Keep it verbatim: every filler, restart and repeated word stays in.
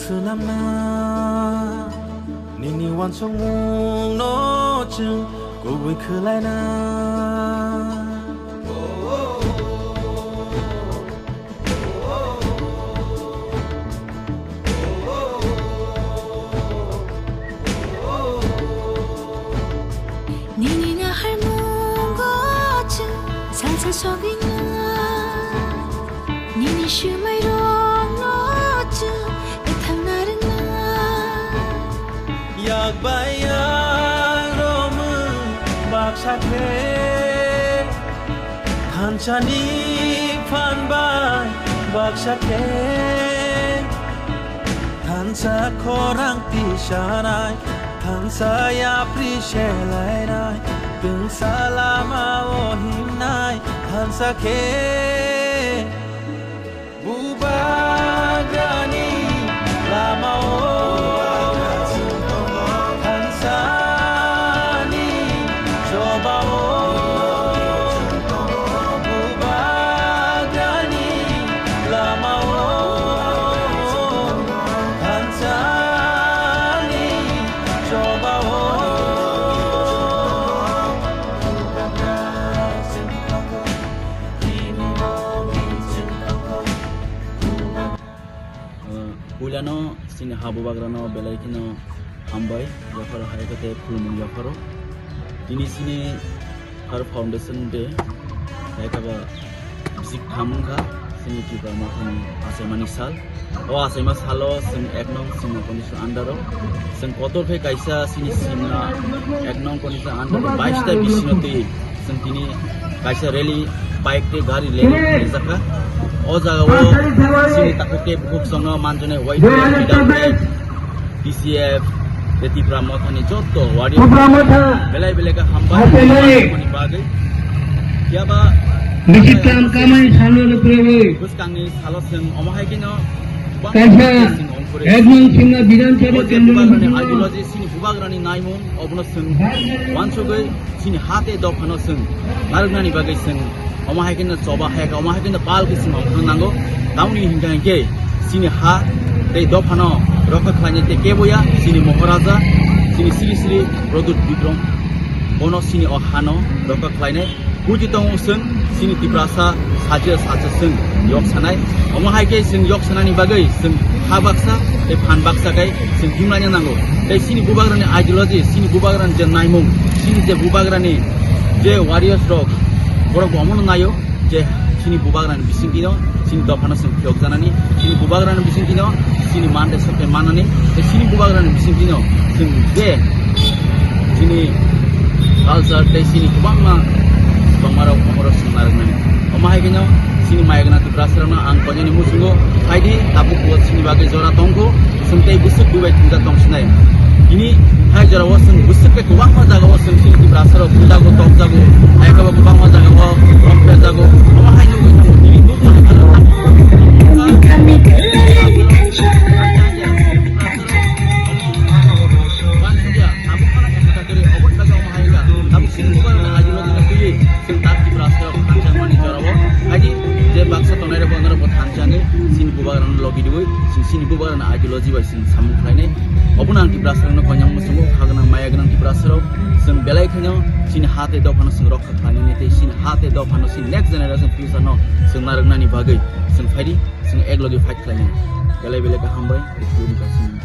Swnamna nini uansukmungno chwng kubui khwlaina. Nini naharmungo chwng salsa sogwina. Nini swmairokno chwng kwthang narwkna. Yak bai yak romwi baksa khe, thansani phan bai baksa khe. Thansa khorang tisanai, thansa yapri selainai, twngsa lama o himnai, thansa khe. Bubagrani lama o, thansani choba o, Bubagrani lama o, thansani choba o. Uh, puilano chini ha bubagrano belai kheno hambai, yapharo hai khe tei khulumung yapharo. Tini chini Har Foundation Day, hai khe ba bisik tham wngkha chini Tipra Mothani achaimani sal. O achaima salo chwng ek nong Simna Constituency under o chwng kotor khe kaisa chini Simna ek nong Constituency under o bais ta bisino twi chwng tini kaisa rally, bike tei gari rally khlaijak kha. O jaga o chini takhuk tei bukhuk chwngno manjaknai Y T F leader tei T C F tei Tipra Mothani joto warrior belai belai khe hambai ni bagwi. Phiya ba bwskangni salo chwng omo hai kheno kaisa chwng ongkhorwi. Ek nong Simna Bidhan Sabha Kendro ni bisingo ideology chini bubagrani naimung obono chwng uansugwi chini ha tei dophano chwng narwknani bagwi chwng omo hai kheno choba hai kha, omo hai kheno pal khe chwng ongkhorna nango. Tamoni hinkha hinkhe chini ha tei dophano rokha khlainai tei keboya chini Moharaja, chini Sri Sri Pradyut Bikram, bono chini o hano rokha khlainai. Buji tongo chwng chini Tiprasa sajio sajio chwng yok sanai. Omo hai khe chwng yok sanani bagwi chwng ha baksa tei phan baksa khai chwng himlaina nango. Tei chini bubagrani ideology, chini bubagrani je naimung, chini je bubagrani je warriors rok, borok bo omono naio je chini bubagrani bisingtwino chini dophano chwng phiyok janani, chini bubagrani bisingtwino chini man tei sokte manani, tei chini bubagrani bisingtwino chwng je chini culture tei chini kwbangma tongmarok omorok chwng narwknani. Omo hai kheno chini mayagna Tiprasarokno ang koinani muchungo phaidi, tabuk bo chini bagwi jora tongkho, chwng tei bwswk bubai thwngjak tongsinai. Tini hai jorao chwng bwswk tei kwbangma jagao chwng chini Tiprasarok bujago, tokjago, hai khe bo kwbangma jagao rompejago. Omo hai nugwi tini Tabuk chini bubagrani ideology no twiwi chwng tak Tiprasarok thansa wngmani jorao. Haidi je baksa tongnai rokbo norokbo thansa wngwi chini bubagrano logi diwi chwng chini bubagrani ideology bai chwng samung khlainai. Obono ang Tiprasarokno koinang muchungo, kha gwnang maya gwnang Tiprasarok, chwng belai kheno chini ha tei dophano chwng rokha khlainani tei chini ha tei dophano chini next generation future no chwng narwknani bagwi chwng phaidi, chwng ek logi fight khlainai. Belai belai khe hambai, khulumkha chini.